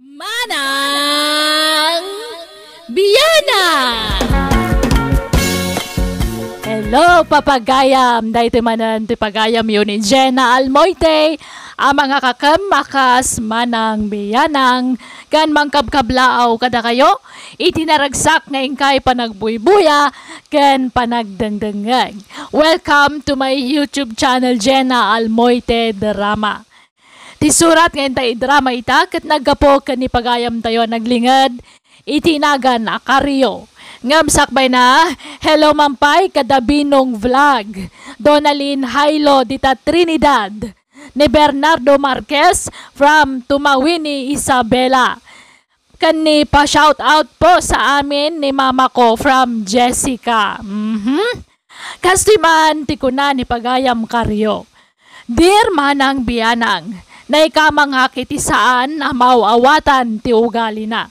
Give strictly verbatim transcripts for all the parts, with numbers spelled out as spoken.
Manang Bianang! Hello, papagayam! Daytoy manen ti pagayamyo ni Jenna Almoite, a mangakakem a kas Manang Bianang, ken mangkabkablaaw kadakayo iti naragsak nga inkay panagbuybuya ken panagdengdengngeg. Welcome to my YouTube channel, Jenna Almoite Drama. Ti surat nga inta idrama ita ket naggapu ken ni pagayamtayo a naglinged iti nagan a Kario. Ngem sakbayna, hello man pay kada Binong Vlog, Donalyn Hailo dita Trinidad, ni Bernardo Marquez from Tumawini, Isabela. Ken ni pa-shout out po sa amin ni mama ko from Jessica. Mhm. Kastoy man ti kuna ni pagayam Kario, "Dear Manang Bianang, naikamangak iti saan a maaw-awatan ti ugalina.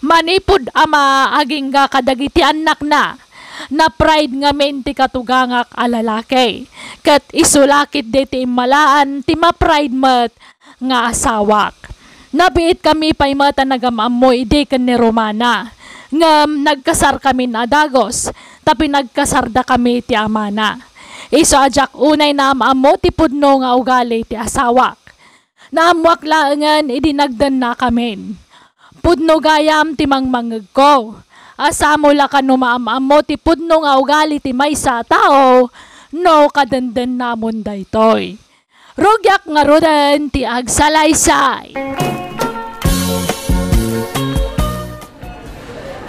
Manipud ama agingga kadagiti annakna, na-pride ngamin ti katugangak a lalaki, ket isu la ketdi ti immalaan ti ma-pride met nga asawak. Nabiit kami pay met a nagam-ammo idi ken ni Romana, ngem nagkasar kamin a dagus, ta pinagkasarda kami ti amana. Isu a diak unay naam-ammo ti pudno nga ugali ti asawak. Naammoak laengen idi nagdenna kamin. Pudno gayam ti mangmangngegko. Asamo la kano maam-ammo ti pudno nga ugali ti maysa a tao no kadendennamon daytoy." Rugiak ngaruden ti agsalaysay.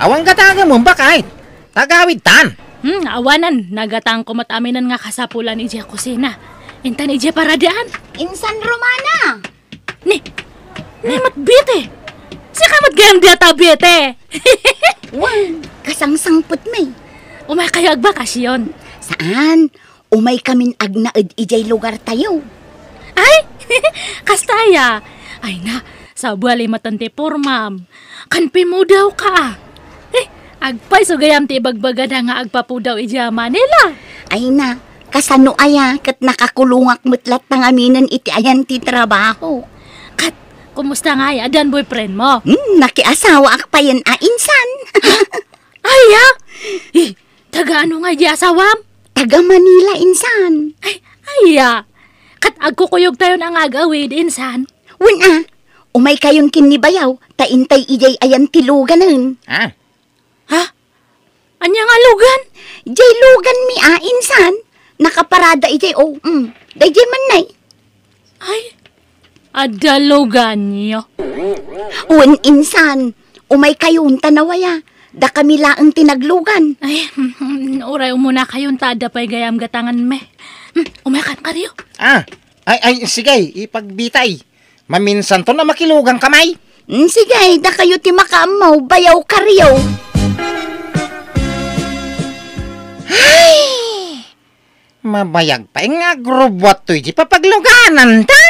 Awan gatangem, bakay. Tagawid tan. Hmm, awanan, nagatangko met aminen nga kasapulan idiay kusina. Intan idiay paradaan. Insan Romana! Ni, ni met Bete. Sika met gayam dita Bete. Wen, kasangsangpet mi. Umay kayo agbakasyon. Saan? Umay kamin agnaed idiay lugartayo. Ay, kasta aya. Ay na, sabali met ti pormam. Kan pimudaw ka, ah. Eh, agpayso gayam ti ibagbagada nga agpapudaw idiay Manila. Ay na, kasano aya ket nakakulongak met latta ngaminen iti ayan ti trabaho. Ket, kumusta ngay? Addan boyfriend mo? Hmm, nakiasawaak payen a insan. Aya? Eh, taga ano nga di asawam? Taga Manila insan. Ay, aya. Ket agkukuyogtayon a nga agawid insan. Wen a, umay kayon ken ni bayaw, ta intay idiay ayan ti luganen. Ah, Ha? Ania nga lugan? Jay lugan mi a, insan. Nakaparada ijay, oh, mm. Dayjay man nay. Ay, adda luganyo. Wen, insan. Umay kayon ta nawaya. Da kami laeng ti naglugan. Ay, uray umuna kayon ta adda pay gayam gatangan me. Hmm, umay kan, Kario. Ah, ay, ay, sige, ipagbitay. Maminsanto na makilugan ka, may? Mm, sige, dakayo ti makaammo, bayaw Kario. Ay! Mabayag pay nga agrubbuat toy di papagluganan ta.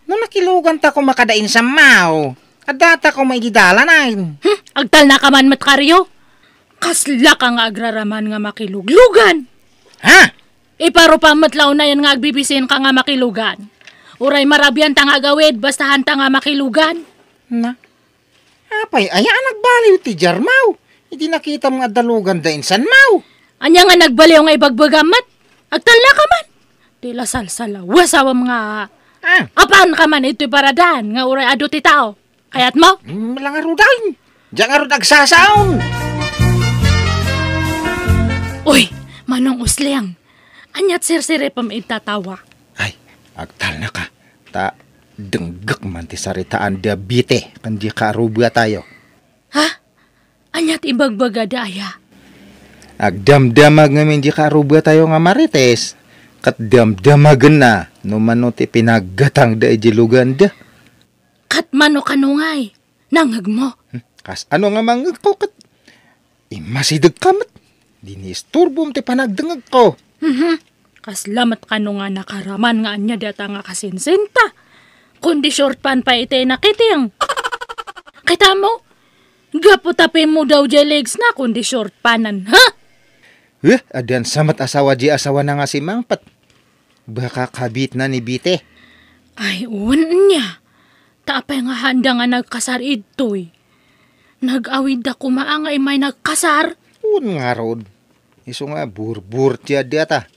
No nakilugan ta koma kada insan maw, adda ta koma idi dalan ay. Hmm, agtalna ka man met, Kario. Kasla ka nga agraraman nga makiluglugan. Ha? Iparupam met la unayen nga agbibisin ka nga makilugan. Uray marabian ta nga agawid, basta han ta nga makilugan. Na? Apay, aya a nagbaliw ti jarmaw? Idi nakitam nga adda lugan da insan maw? Ania nga nagbaliw nga ibagbagam met? Agtalna ka man. Ti la salsalaw, wasawam nga. Ah. Apan ka man ito'y paradan nga uray adu ti tao. Kayat mo? Mm, langarudan. Diyan ngarud agsasaon. Uy, Manong Usleng. Aniat sirsiripem ita tawa? Ay, agtalna ka. Ta, denggek man ti saritaan diabete, kan di karuba tayo. Ha? Aniat ibagbaga da aya? Agdamdamag ngamin di karuba tayo nga marites. Kat damdamagen na, no mano ti pinaggatang da iji lugan da. Kat mano kano ngay? Nangngegmo? Hmm, kas ano nga mangngegko ket imasidegka met? Di ni isturbom ti panagdengngegko. Mhm. Kasla met kano nga nakaraman nga ania data nga kasinsinta? Kundi short pan pay iti nakiting. Kita mo? Gapu ta pimmudaw jay legs na kundi short panan, ha? Eh, addan sa met asawa di asawa na nga si Mangpet. Baka kabit na ni Bite. Ay, wen nia. Ta apay nga haanda nga nagkasar idtoy? Nag-awidda koma nga immay nagkasar? Wen ngarud. Isu nga burbur ti adi ata.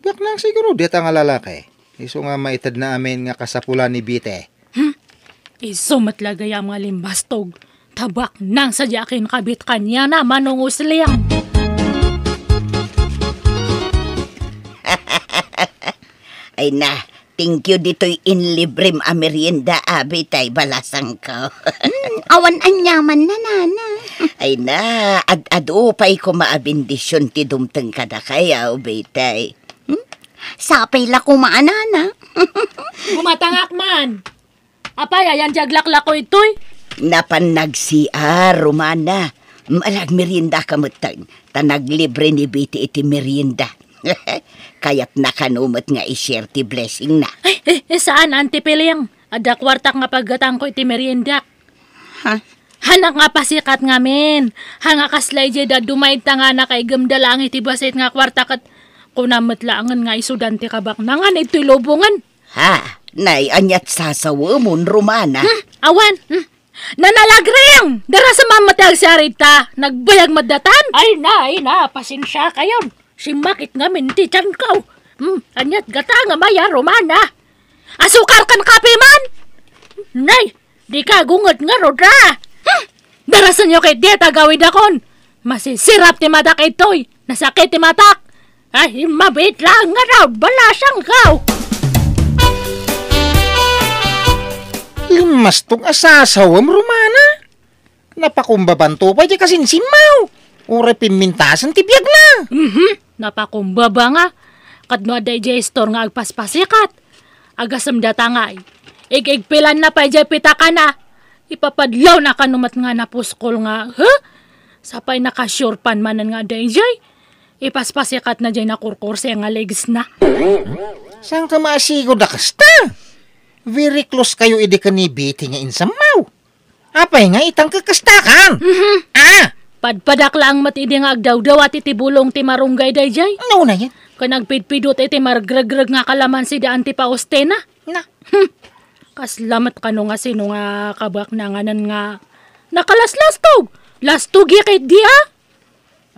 Baknang siguro dayta nga lalaki. Isu nga maitedna amin nga kasapulan ni Bite. Hmm? Isu met la gayam nga limbastog. Ta baknang sadiay a kinkabit kaniana, Manong Usling. Ay na, thank you ditoy inlibrem a merienda, a, Bitay, balasangko. Hmm, awan aniamanna, nana. Ay na, ad-adu pay koma a bendision ti dumteng kadakayo, Bitay. Hmm? Sapay la koma a, nana. Gumatangak man. Apay, ayan ti aglaklako itoy? Napan nag-C R, Romana. Mm, ala, agmeriendaka metten. Ta naglibre ni Bite iti merienda. Kayatna kano met nga i-share ti blessingna. Ay, eh, eh, saan, Auntie Piling? Adda kuartak nga paggatangko iti merienda. Ha? Hanak nga pasikat ngamin. Ha nga kasla idiay dadduma ita nga nakaigem da laeng iti bassit nga kuarta ket kunam met laengen nga isudan ti kabaknangan itoy lubongen. Ha? Nay, aniat sasawemon, Romana? Hmm, awan. Hmm. Nanalagring! Darasem met ti agsarita ta. Nagbayag met datan. Ay na, ay na, pasensiakayon. Simmakit ngamin ti tianko. Hmm, aniat gatangem aya, Romana? Asukar ken kape man? Nay, dika agunget ngarud a. Hmm, darasenyo ketdi ti agawidakon. Masisirap ti matak itoy. Nasakit ti matak. Ay, mabiit laeng ngarud, balasangko. Limbastog a sasawem, Romana. Napakumbabanto pay diay kasinsinmaw. Uray pimmintasen ti biagna. Mhm, napakumbaba nga. Ket no adda idiay store nga agpaspasikat, agasem data ngay. Igigpilanna pay diay pitakana. Ipapadlawna kano met nga napuskol nga, huh? Sapay naka-short pant manen nga adda idiay. Ipaspasikatna diay nakurkurse nga legsna. Saanka maasigoda kasta? Very close kayo idi ken ni Bite nga insammaw. Apay nga itang kakastakan? Mhm. Ah! Padpadak laeng met idi nga agdawdawat iti bulong ti marunggay daydiay. No, na yan. Ken agpidpidut iti margregreg nga kalamansi da Auntie Faustina. Na. Hmm. Kasla met kano nga sino nga kabaknanganan nga nakalaslastog. Lastogi ketdi a.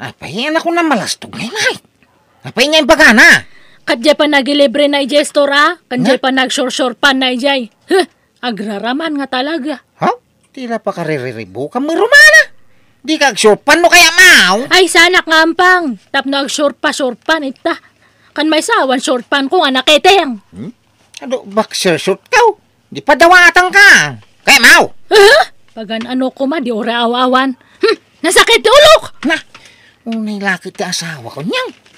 Apay, anak ko na malastog ngay, ngay. Apay nga imbagana? Kadya pa nagilibre na ijay store, a? Kadya pa nagsursur pa na ijay. Huh, agraraman nga talaga. Ha? Tila pa kaririribo ka, Romana? Di ka agsurpan no kaya maw? Ay, sanak nga ampang. Tapno agsurpa-surpan ita. Kan may sawan surpan ko nga naketeng. Hmm? Adu, boxer short ka, oh. Di padawatan ka. Kaya maw? Huh? Pagan-ano koma, di ura aw-awan. Hmm, nasakit ti ulok! Na, unay laki ti asawa ko niyan.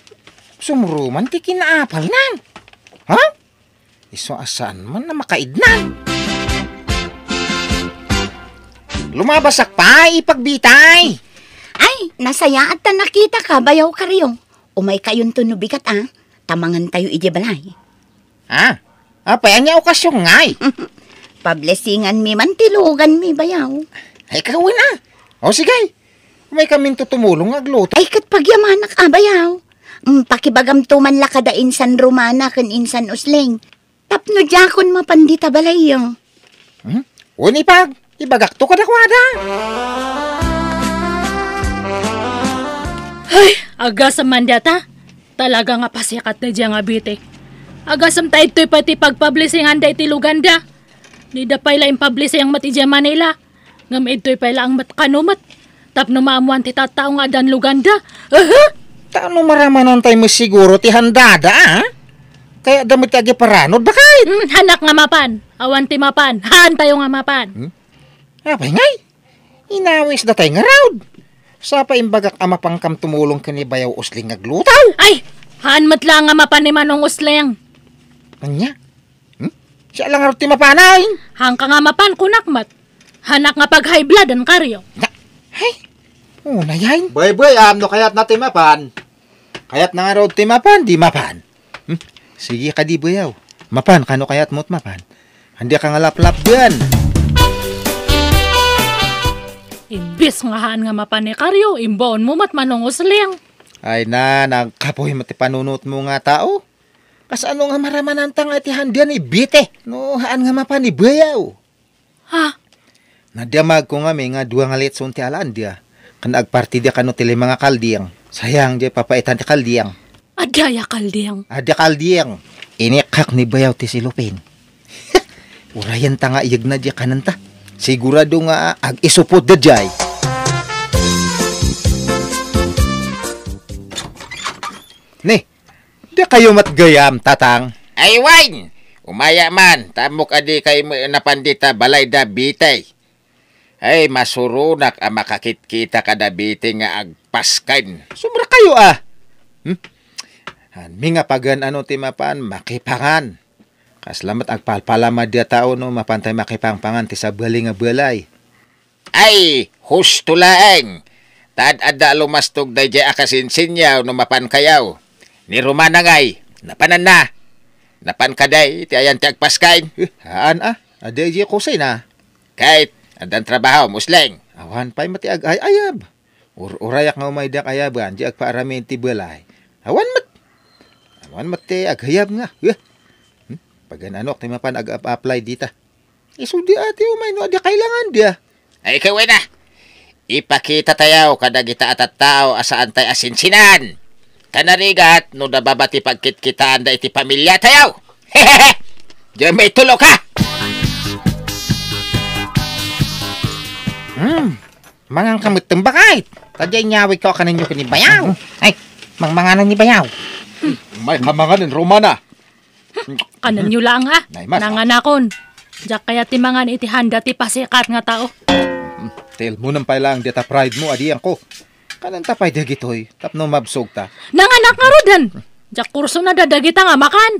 Sumuruman ti kinaapalnan. Ha? Isu a saan man a makaidnan. Lumabasak pa, ipagbitay. Ay, nasayaat ta nakita ka, bayaw Kario. Umay kayonto no bigat, a. Ta mangan tayo iti balay. Ah, apay, ania okasion ngay? Pablesingan mi man ti lugan mi, bayaw. Ay, kawen, a. O, sige. Umay kaminto tumulong nga agluto. Ay, ket pagyamanak, a, bayaw. Mm, pakibagamto man la kada insan Romana ken insan Usling. Tapno diakon mapan dita balayyo. Hmm? Wen ipag, ibagakto kadakuada. Ay, agasem man data. Talaga nga pasikat daydiay nga Bite. Agasem ta idtoy pay ti pagpablesingan daytoy luganda. Dida pay la impablising met idiay Manila. Ngem idtoy pay laeng met kano met. Tapno maammoan ti tattao nga addan luganda. Aha! Ta no maramanan tay met siguro ti handada, a? Kayatda met ti agiparanod, baket? Hmm, hanak nga mapan. Awan ti mapan. Haantayo nga mapan. Hmm? Apay ngay? Inawisda tay ngarud. Sapay imbagak a mapankam tumulong ken ni Bayaw Usling nga agluto. Ay! Haan met la nga mapan ni Manong Usling. Ania? Hmm? Siak la ngarud ti mapanay. Haanka nga mapan, kunak met. Hanak nga pag-high blood, a, Kario. Na, ay, unayan. Bay, bay, am, no kayatna ti mapan. Kayatna ngarud ti mapan, di mapan. Hmm? Sige kadi, bayaw. Mapan, kano kayatmo ti mapan? Andi ka nga laplap diyan. Imbis nga haan nga mapan ni Kario, imbaonmo met Manong Usling. Ay na, nagkapoy met ti panunotmo nga tao. Kasano nga maramananta nga iti handian ni Bite? No, haan nga mapan ni bayaw. Ah. Nadamagko ngamin nga dua nga litson ti alaandia. Ken agpartidia kano ti lima nga kalding. Sayang, diay papaitan ti kalding. Adda aya kalding? Adda kalding. Inikkak ni bayaw ti silupin. Urayenta nga iyegna diay kanenta. Sigurado nga ag-isupot da diay. Ni, dakayo met gayam, Tatang? Ay, wen! Umaya man, ta ammok a dikay met napan dita balayda Bitay. Ay, masuronak a makakitkitak kada Bitay nga agpasken. Subrakayo, a! Hmm? Anmi nga pagan-ano ti mapan, makipangan. Kasla met agpalpalama diay tao no mapantay makipangpangan ti sabali nga balay. Ay, husto laeng. Ta ad-adda a lumastog daydiay a kasinsinyaw no mapankayo. Ni Romana ngay, napananna. Napan kadi ti ayan ti agpasken? Eh, haan a. Adda idiay kusina. Ket, addan trabaho, Musleng. Awan pay met ti agay-ayab. Ur-urayak nga umay diak ayaban, diay agpaaramin ti balay. Awan met. Awan met ti aghayab nga. Eh. Hmm? Pagan-anok ti mapan ag-apply dita. Isu di ati umay no adda kailangan dia. Ay, ket wen a. Ipakitatayo kadagita a tattao a saantay a sinsinan. Ta narigat no nababa ti pagkitkitaanda iti pamiliatayo. Diay maitulok a! Hmm. Mangan ka met, bakit? Ta diay inyawidko a kanenyo ken ni bayaw. Ay, mangmanganan ni bayaw. May kamangan ni Romana. Kanenyo laeng a. Nay, mas, a. Nanganakon. Diak kayat ti mangan iti handa ti pasikat nga tao. Hmm, tilmonem pay laeng dita pride mo, adian ko. Kanenta pay dagitoy, tapno mabsogta. Nanganak ngaruden. Diak kursona dagita nga makan.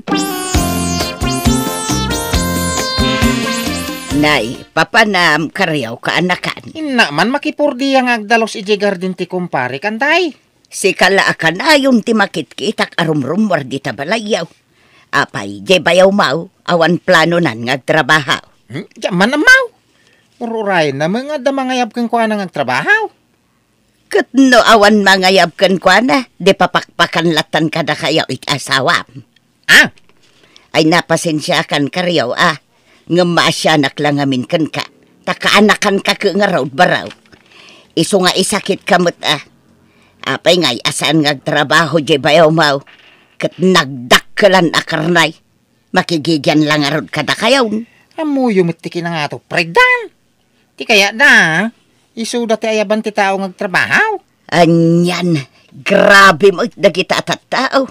Nay, papanam, kariaw, kaanakan. Inna man, makipurdia nga agdalus idiay garden ti kumpare, kantay. Sika la a kanayon ti makitkitak a rumrummuar dita balayyo. Apay, diay bayawmo, awan planonan nga agtrabaho? Hmm? Diak man ammo. Ur-urayenna met nga adda mangayab kenkuana nga agtrabaho. Ket no awan mangayab kenkuana, di papakpakan lattan kadakayo iti asawam. Ah! Ay, napasensiakan, kariaw, a. Ngem maasianak la ngamin kenka. Ta kaanakanka ket ngarud, baro. Isu nga isakitka met, a. Apay ngay a saan nga agtrabaho diay bayawmo? Ket nagdakkelan a karnay. Makigigian la ngarud kadakayon. Ammoyo met ti kinangato, Fred, a. Ti kayatda, isuda ti ayaban ti tao nga agtrabaho. Anian, grabe met dagita a tattao.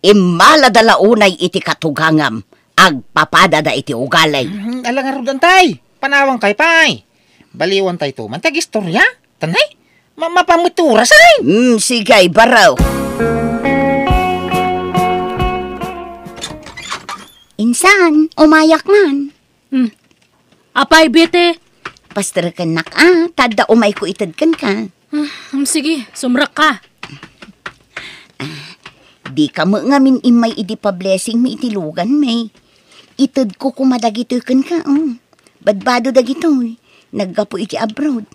Immalada la unay iti katugangam, agpapadada iti ugali. Mhm, ala ngarud, antay. Panawangkay pay. Baliwantayto man ti agistoria. Tanay, ma-, mapan met ti oras, ay. Hmm, sige, baro. Insan, umayak man. Hmm. Apay, Bete? Pasterekennak a, ta adda umayko ited kenka. Ah, um, sige, sumrekka. Ah, dika met ngamin immay idi pa-blessing mi iti lugan mi. Itedko koma dagitoy kenka, um. Badbado dagitoy. Naggapu iti abroad.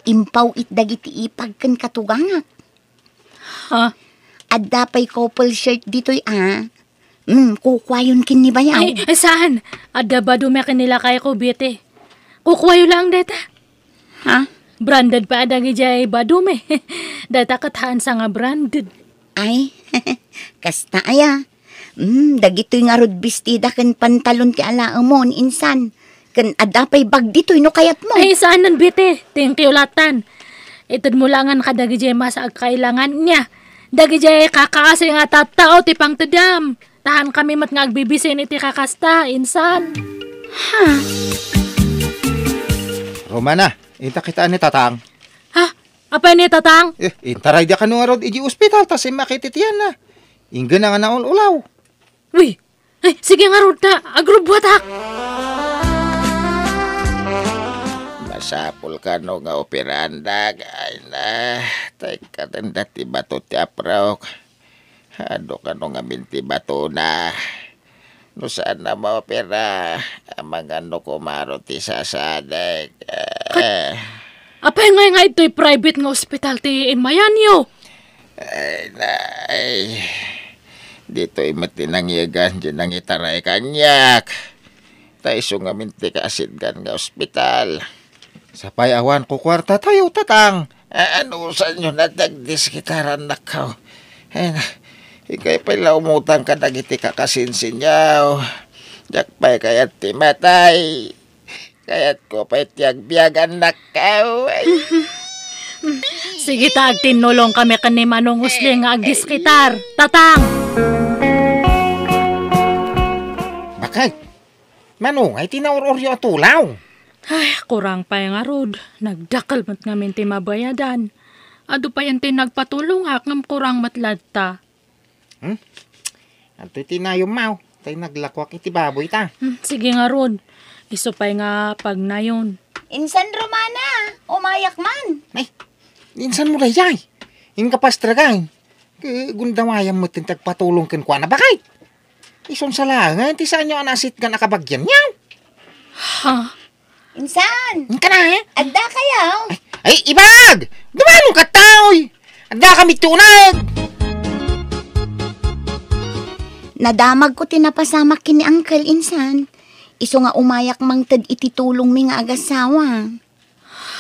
Impaw it dagiti ipag ken katugangak. Ha? Adda pay couple shirt ditoy, a. Mm, kukuayon ken ni bayaw. Ay, ay, saan? Adda badumi ken ni lakayko, Bete. Kukuayo lang dayta. Ha? Branded pay a dagidiay badumi. Dayta ket haansa nga branded. Ay, kasta aya. Mm, dagitoy ngarud bestida ken pantalon ti alaemon, insan. Ken adda pay bag ditoy no kayatmo. Ay, saanen, Bete. Thank you latan. Itedmo langen kadagidiay masa agkailangan niya. Dagidiay kakaasi nga tattao ti pangtedam. Tahan kami met nga agbibisin iti kakasta, insan. Ha? Romana, inta kitaan ni Tatang. Ha? Apay ni Tatang? Eh, intaray da kano ngarud iti ospital, ta simmakit iti tiyanna. Ingga na nga naul-ulaw. Uy, ay, sige ngarud ta, agrubbuatak. Masapul kano nga operaandak, ay na, tay katenda ti bato ti aprok. Adu kano ngamin ti batona. No saan a maopera, amangan no kumaro ti sasadek. Kat-, Eh. Apay ngay nga itoy private nga ospital ti immayanyo? Ay, nay. Ditoy met ti nangyegan, di nangitaray kaniak. ta isu ngamin ti kaasitgan nga ospital. Sapay awan kukuarta tayo, Tatang. A-, anusanyo na ti agdiskitaran, annakko? Ay na, ikay pay la umutang kadagiti kakasinsinyo. Diak pay kayat ti matay. Kayatko pay ti agbiag, annakko. Ay. Sige ta, agtinnulong kami ken ni Manong Usling nga agdiskitar. Tatang! Bakay, Manong, ay ti naur-uryo a tulaw? Ay, kurang pay ngarud. Nagdakkel met ngamin ti mabayadan. Adu pay ti nagpatulongak ngem kurang met latta. Hmm? Adtoy ti nayonmo, tay naglakuak iti baboy ta. Hmm, sige ngarud. Isu pay nga pagnayon. Insan Romana, umayak man. Ay, insan mo dayjay? Inka pastragay. Ke, gundawayam met ti agpatulong kenkuana. Bakit? Isun sa laeng, ti saanyo a naasitgan a kabagianyo? Ha? Insan! Inka na, eh? Adda kayo? Ay, ay, ibag! Dumano ka, taoy! Adda kami ti uneg! Nadamagko ti napasamak ken ni Uncle, insan. Isu nga umayak mangted iti tulongmi nga agasawa.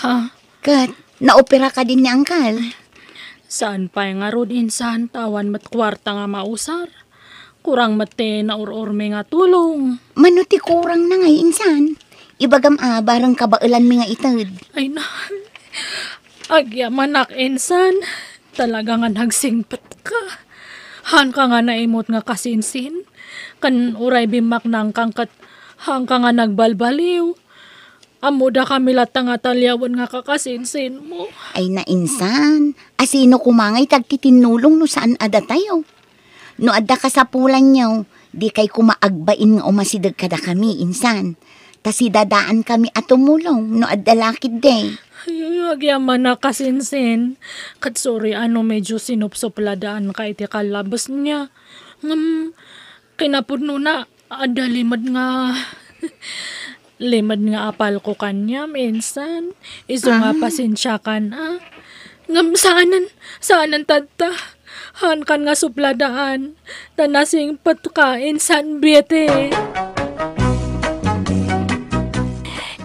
Ha? Ket, naopera kadin ni Uncle? Saan pay ngarud, insan, ta awan met kuarta nga mausar. Kurang met ti naur-urmi nga tulong. Mano ti kurangna ngay, insan? Ibagam a, bareng kabaelanmi nga ited. Ay na. Agyamanak, insan. Talaga nga nagsingpetka. Haanka nga naimut nga kasinsin. Ken uray bimmaknangkan ket haanka nga nagbalbaliw. Ammodakami latta nga taliawen nga kakasinsinmo. Ay na, insan. Asino koma ngay ti agtitinnulong no saan a datayo? No adda kasapulanyo, dikay koma agbain nga umasideg kadakami, insan. Ta sidadaankami a tumulong no adda la ketdi. Ay, agyamanak, kasinsin. Ket sorry a no medyo sinupsupladaanka iti kallabesna. Ngem, kinapudnona, adda limed nga, limed nga apalko kaniam, insan. Isu nga, ah, pasensiakan, a. Ngem saanen, saanen tatta. Haankan nga supladaan. Ta nasingpetka, insan Betty.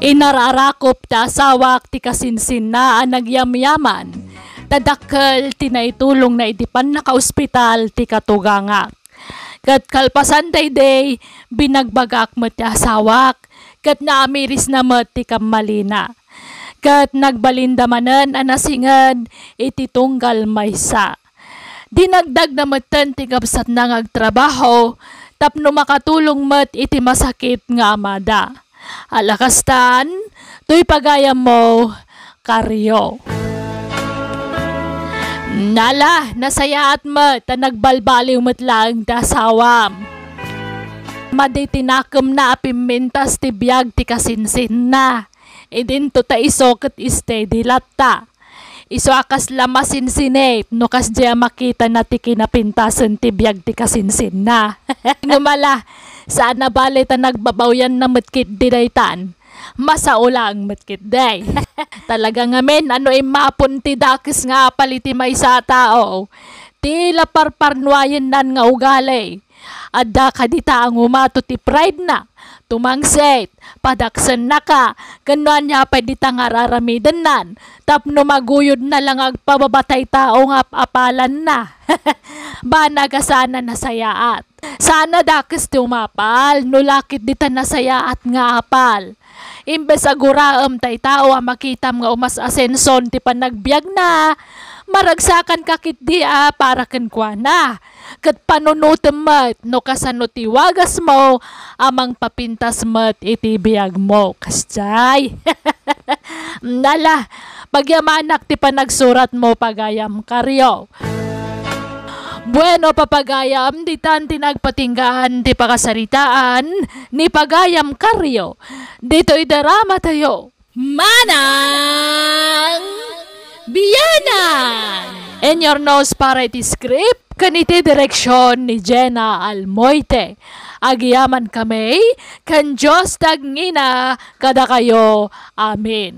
Inararakop ti asawak ti kasinsinna a nagyamyaman. Ta dakkel ti naitulongna idi pannakaospital ti katugangak. Ket kalpasan daydi, binagbagak met ti asawak, ket naamirisna met ti kammalina. Ket nagbalinda manen a nasinged iti tunggal maysa. Dinagdagna metten ti kabsatna nga agtrabaho tapno makatulong met iti masakit nga amada. Ala kastan, toy pagayammo, Kario. Nala, nasayaat met ta nagbalbaliw met laeng ti asawam. Madi ti nakemna a pimmintas ti biag ti kasinsinna. Idinto ta isu ket steady latta. Isu a kasla masinsinit no kasdiay a makitana ti kinapintasen ti biag ti kasinsinna. Ngem ala, saan a bale ta nagbabawianna met ketdi daytan. Masao laeng met ketdi. Talaga ngamin a no immapon ti dakes nga apal iti maysa a tao, ti la parparnuayennan nga ugali. Adda kadi ta a ngumato ti pride-na, tumangsit, padaksennaka, ken no ania pay dita nga ar-aramidennan, tapno maguyodna la nga agpababa tay tao nga ap-apalanna. Banag a saan a nasayaat. Saan a dakes ti umapal, no la ketdi ta nasayaat nga apal. Imbes a guraem tay tao a makitam nga umas-asenson ti panagbiagna, maragsakanka ketdi a para kenkuana. Ket panunotem met no kasano ti wagasmo a mangpapintas met iti biagmo. Kasdiay. Nala, pagyamanak ti panagsuratmo, pagayam Kario. Bueno, papagayam, ditan ti nagpatinggaan ti pakasaritaan ni pagayam Kario. Ditoy drama tayo. Manang Biyanan! In your nose para iti script, ken iti direksyon ni Jenna Almoite. Agyaman kami, ken Dios ti agngina kadakayo. Amen.